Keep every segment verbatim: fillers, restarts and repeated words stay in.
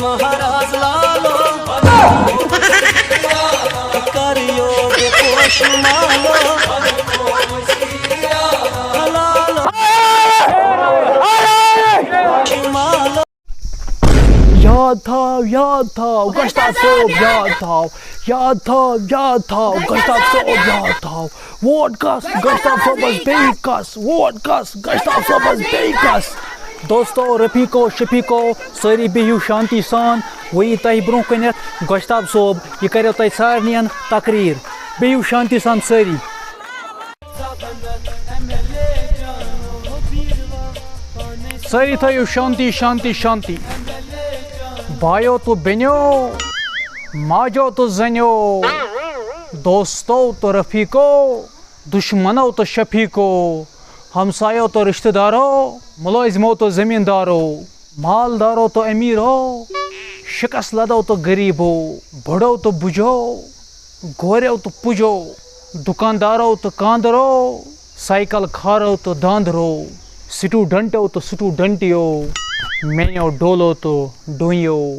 مہاراز لالو، کریو بے پوش مالو، لالو، مالو۔ یاد تھاو، یاد تھاو، گۄشتاب صٲب، یاد تھاو، یاد تھاو، یاد تھاو، گۄشتاب صٲب، یاد تھاو۔ ووٹ کس گۄشتاب صٲبس، بیٚیہِ کس؟ ووٹ کس گۄشتاب صٲبس، بیٚیہِ کس؟ دوستو، رفیقو، شفیقو، سٲری بِہِو شانتی سان۔ وۄنۍ یی تۄہہِ برونٛہہ کُنتھ گۄشتاب صٲب، یہِ کَریو تۄہہِ سارنِیَن تقریر۔ بِہِو شانتی سان سٲری۔ سٲری تھٲیِو شانتی، شانتی، شانتی۔ بایو تہٕ بیٚنیو، ماجو تہٕ زَنیو، دوستو تہٕ رفیقو، دُشمنو تہٕ شفیقو، ہمسایو تہٕ رشتہٕ دارو، مُلٲزمو تہٕ زٔمیٖندارو، مالدارو تہٕ أمیٖرو، شِکس لدو تہٕ غریٖبو، بُڈو تہٕ بُجو، گورٮ۪و تہٕ پُجو، دُکاندارو تہٕ کاندرو، سایکل کھارو تہٕ داندرو، سٹوڈنٹو تہٕ سٹوڈنٹیو، میانیو ڈولو تہٕ ڈوٗنیو۔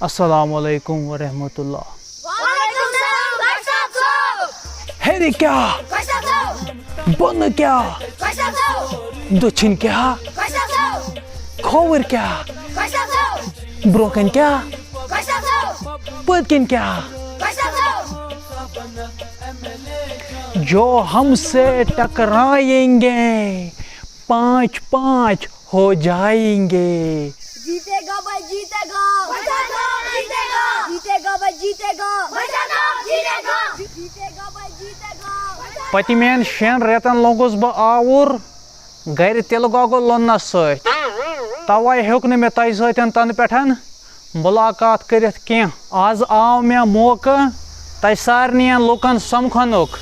السلام علیکم ورحمۃ اللہ۔ وعلیکم السلام، ڈاکٹر صاحب صٲب۔ ہیٚرِ کیٛاہ؟ ڈاکٹر صاحب صٲب۔ بۄنہٕ کیٛاہ؟ ڈاکٹر صاحب صٲب۔ دٔچھِنۍ کیٛاہ؟ ڈاکٹر صاحب صٲب۔ کھووٕرۍ کیٛاہ؟ ڈاکٹر صاحب صٲب۔ برٛونٛہہ کَنہِ کیٛاہ؟ ڈاکٹر صاحب صٲب۔ پٔتۍ کِنۍ کیٛاہ؟ ڈاکٹر صاحب صٲب۔ جو ہم سے ٹکرائیں گے، پانچ پانچ ہو جائیں گے۔ جیتے گا بھائی، جیتے گا۔ جیتے گا بھائی، جیتے گا۔ جیتے گا بھائی، جیتے گا۔ پٔتمٮ۪ن شٮ۪ن رٮ۪تن لوٚگُس بہٕ آوُر گرِ تِلہٕ گۄگُل لوننس سۭتۍ۔ توے ہیوٚک نہٕ مےٚ تۄہہِ سۭتۍ تنہٕ پٮ۪ٹھ مُلاقات کٔرِتھ کینٛہہ۔ آز آو مےٚ موقعہٕ تۄہہِ سارنِین لُکن سمکھنُک۔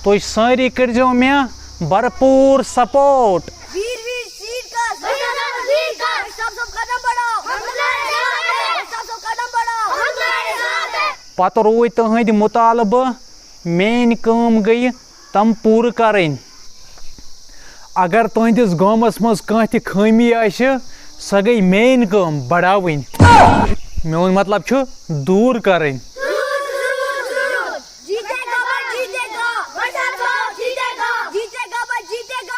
تُہۍ سٲری کٔرۍزیو مےٚ بھرپوٗر سپورٹ۔ ویر ویر سیٹ کس۔ ویر کس۔ سب سب قدم بڑھاؤ۔ سب سب قدم بڑھاؤ۔ پتہٕ روٗدۍ تُہنٛدۍ مُطالبہٕ میٲنۍ کٲم گٔیہِ تِم پوٗرٕ کرٕنۍ۔ اگر تُہنٛدِس گامس منٛز کانٛہہ تہِ خٲمی آسہِ، سۄ گٔے میٲنۍ کٲم بڑاوٕنۍ۔ میون مطلب چھُ دوٗر کرٕنۍ۔ جیتے گا بھائی، جیتے گا۔ جیتے گا بھائی، جیتے گا۔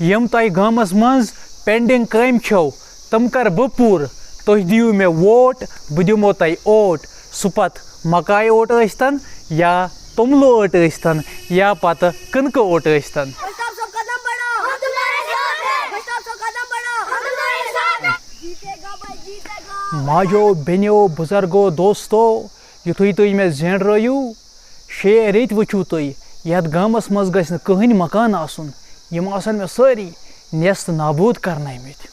یِم تۄہہِ گامس منٛز پینڈنگ کامہِ چھَو، تِم کَرٕ بہٕ پوٗرٕ۔ تُہۍ دِیِو مےٚ ووٹ، بہٕ دِمو تۄہہِ اوٹ۔ سُہ پَتہٕ مکایہِ اوٹ ٲسۍتَن یا توٚملہٕ اوٹ ٲسۍتَن یا پَتہٕ کٕنکہٕ اوٹ ٲسۍتَن۔ گۄشتاب صٲب قدم بڑھاؤ، ہم تمہارے ساتھ ہیں۔ گۄشتاب صٲب قدم بڑھاؤ، ہم تمہارے ساتھ ہیں۔ جیتے گا بھائی، جیتے گا۔ ماجو، بیٚنیو، بُزرگو، دوستو، یُتھُے تُہۍ مےٚ زینٛڈرٲیِو، شیٚیہِ ریٚتۍ وٕچھِو تُہۍ، یَتھ گامَس منٛز گژھِ نہٕ کٕہٕنۍ مکان آسُن۔ یِم آسَن مےٚ سٲری نیست نابوٗد کرنٲومٕتۍ۔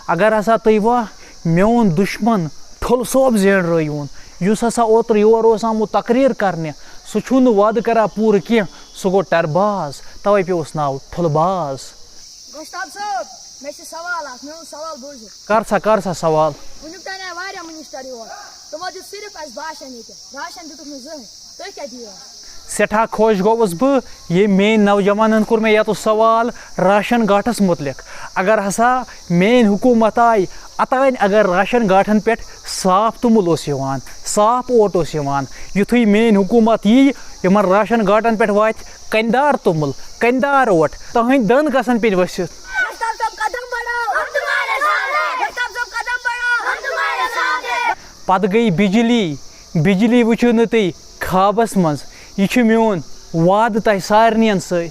اگر ہسا تُہۍ وۄنۍ میون دُشمن ٹھُل صٲب زینٛڈرٲیہوٗن، یُس ہسا اوترٕ یور اوس آمُت تقریر کرنہِ، سُہ چھُنہٕ وعدٕ کران پوٗرٕ کینٛہہ، سُہ گوٚو ٹرباز، توے پیوس ناو ٹھُلہٕ باز۔ گۄشتاب صٲب، مےٚ چھِ سوال اکھ، میون سوال بوٗزِو۔ کر سا، کر سا سوال۔ وٕنیُک تام آے واریاہ منسٹر یور، تِمو دیُت صرف اَسہِ باشن ییٚتہِ، راشن دیُتُکھ نہٕ زٕہٕنۍ، تُہۍ کیٛاہ دِیِو اَسہِ؟ سٮ۪ٹھاہ خۄش گوٚوُس بہٕ، ییٚمۍ میٲنۍ نوجوانن کوٚر مےٚ ییٚتُس سوال راشن گاٹھس مُتعلق۔ اگر ہسا میٲنۍ حکوٗمت آیہِ، اوٚتانۍ اگر راشن گاٹھن پٮ۪ٹھ صاف توٚمُل اوس یِوان، صاف اوٹ اوس یِوان، یُتھُے میٲنۍ حکوٗمت یی، یِمن راشن گاٹھن پٮ۪ٹھ واتہِ کَنہِ دار توٚمُل، کَنہِ دار اوٹ، تُہٕنٛدۍ دَنٛد گژھن پیٚنۍ ؤسِتھ۔ گۄشتاب صٲب قدم بڑھاؤ، ہم تمہارے ساتھ ہیں۔ گۄشتاب صٲب قدم بڑھاؤ، ہم تمہارے ساتھ ہیں۔ پتہٕ گٔے بجلی، بجلی وٕچھِو نہٕ تُہۍ خوابس منٛز، یہِ چھُ میون وعدٕ تۄہہِ سارنِین سۭتۍ۔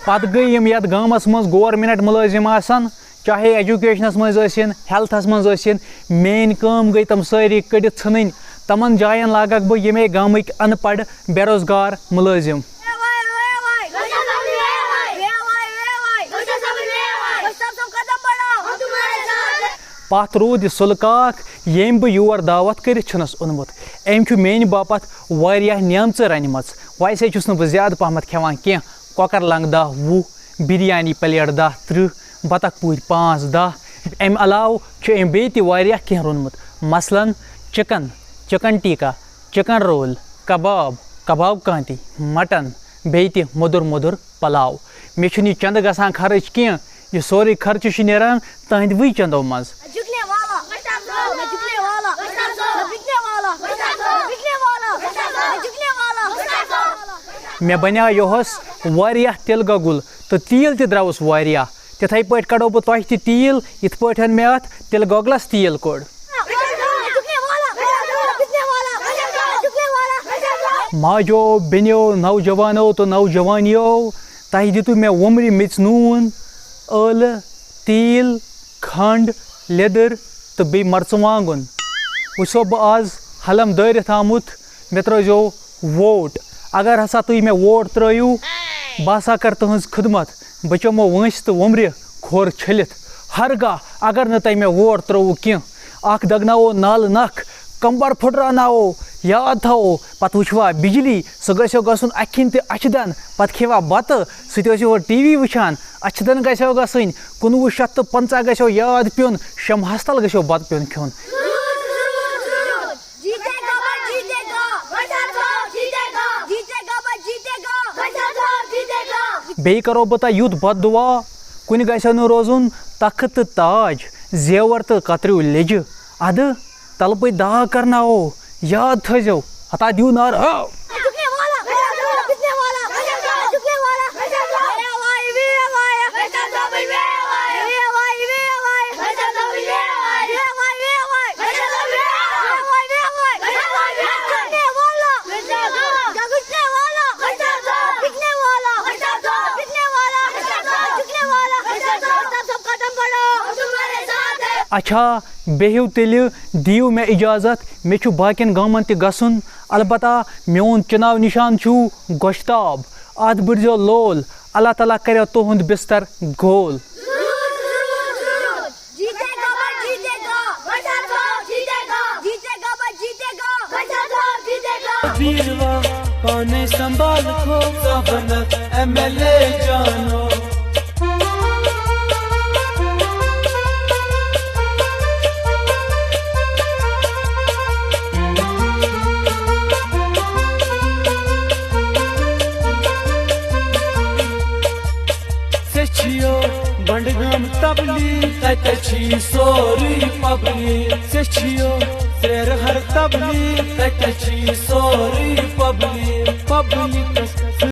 پتہٕ گٔے یِم یتھ گامس منٛز گورمنٹ مُلٲزِم آسن، چاہے ایجوکیشنس منٛز ٲسِن، ہیلتھس منٛز ٲسِن، میٲنۍ کٲم گٔے تِم سٲری کٔڑِتھ ژھٕنٕنۍ۔ تِمن جاین لاگکھ بہٕ ییٚمے گامٕکۍ ان پڑھ، بے روزگار مُلٲزِم۔ پتھ روٗد یہِ سُلہٕ کاک، ییٚمۍ بہٕ یور دعوت کٔرِتھ چھُنس اوٚنمُت۔ أمۍ چھُ میانہِ باپتھ واریاہ نعمژٕ رنِمژٕ۔ ویسے چھُس نہٕ بہٕ زیادٕ پہمتھ کھٮ۪وان کینٛہہ، کۄکر لنٛگ دَہ وُہ، بِریانی پلیٹ دَہ تٕرٛہ، بطخ پوٗتۍ پانٛژھ دَہ۔ اَمہِ علاوٕ چھُ أمۍ بیٚیہِ تہِ واریاہ کینٛہہ روٚنمُت، مثلاً، chicken, chicken tikka, chicken roll, کباب، کباب کانتی، مٹن، بیٚیہِ تہِ موٚدُر موٚدُر پلاو۔ مےٚ چھُنہٕ یہِ چندٕ گژھان خرٕچ کینٛہہ، یہِ سورُے خرچہٕ چھُ نیران تہنٛدِوٕے چندو منٛز۔ جھکنے والا، جھکنے والا، جھکنے والا، جھکنے والا، جھکنے والا۔ مےٚ بنیٛاو یِہُس واریاہ تِلہٕ گۄگُل تہٕ تیٖل تہِ درٛاوُس واریاہ۔ تِتھَے پٲٹھۍ کَڑو بہٕ تۄہہِ تہِ تیٖل، یِتھ پٲٹھۍ مےٚ اَتھ تِلہٕ گۄگلَس تیٖل کوٚڑ۔ ماجو، بیٚنیو، نوجوانو تہٕ نوجوانیو، تۄہہِ دِتوٗ مےٚ وُمرِ میٚژِ نوٗن، ٲلہٕ، تیٖل، کھنٛڈ، لیٚدٕر تہٕ بیٚیہِ مرژٕوانٛگُن۔ وۄنۍ چھُسو بہٕ آز حلم دٲرِتھ آمُت، مےٚ ترٛٲیزیو ووٹ۔ اگر ہسا تُہۍ مےٚ ووٹ ترٛٲیِو، بہٕ ہسا کَرٕ تُہٕنٛز خدمت۔ بہٕ چَمو وٲنٛسہِ تہٕ وُمرِ کھۄر چھٔلِتھ۔ ہرگاہ اگر نہٕ تۄہہِ مےٚ ووٹ ترٛووُ کینٛہہ، اَکھ دَگناوو نالہٕ نَکھ، کَمبَر پھٕٹراوناوو، یاد تھاوو، پَتہٕ وٕچھوا بِجلی، سُہ گژھیو گژھُن اَکھِ کِنۍ تہِ اَچھِ دَن، پَتہٕ کھیٚوا بَتہٕ، سُہ تہِ ٲسِو ٹی وی وٕچھان، اَچھِ دَن گژھیو گژھٕنۍ، کُنوُہ شیٚتھ تہٕ پنٛژاہ گژھیو یاد پیوٚن، شمہس تل گژھیو بَتہٕ پیوٚن کھیوٚن۔ جیتے گا، بھائی، جیتے گا۔ بچا تھو، جیتے گا۔ جیتے گا، بھائی، جیتے گا۔ بچا تھو، جیتے گا۔ بیٚیہِ کرو بہٕ تۄہہِ یُتھ بد دُعا، کُنہِ گژھیو نہٕ روزُن تخت تہٕ تاج، زیور تہٕ کتریو لیٚجہِ۔ ادٕ تلہٕ پٔتۍ داغ کرناوو، یاد تھٲیزیو۔ ہتا دِیِو نار، ہو۔ جھکنے والا، جھکنے والا، جھکنے والا۔ اچھا، بیٚہِو تیٚلہِ، دِیِو مےٚ اِجازت، مےٚ چھُ باقین گامن تہِ گژھُن۔ البتہ میون چُناو نشان چھُ گۄشتاب۔ اتھ بٔرۍزیو لول، اللہ تعالیٰ کرٮ۪و تُہُنٛد بستر گول۔ جیتے گا، بھائی، جیتے گا۔ بچا تھو، جیتے گا۔ جیتے گا، بھائی، جیتے گا۔ بچا تھو، جیتے گا۔ بیروا پانے سنبھال کو، صاحب ایم ایل اے جانو۔ ژےٚ چھِیو بنڈگام تبلیغ، تتہِ چھی سورُے پبلک۔ ژےٚ چھِیو سرہر تبلیغ، تتہِ چھی سورُے پبلک۔ پبلکس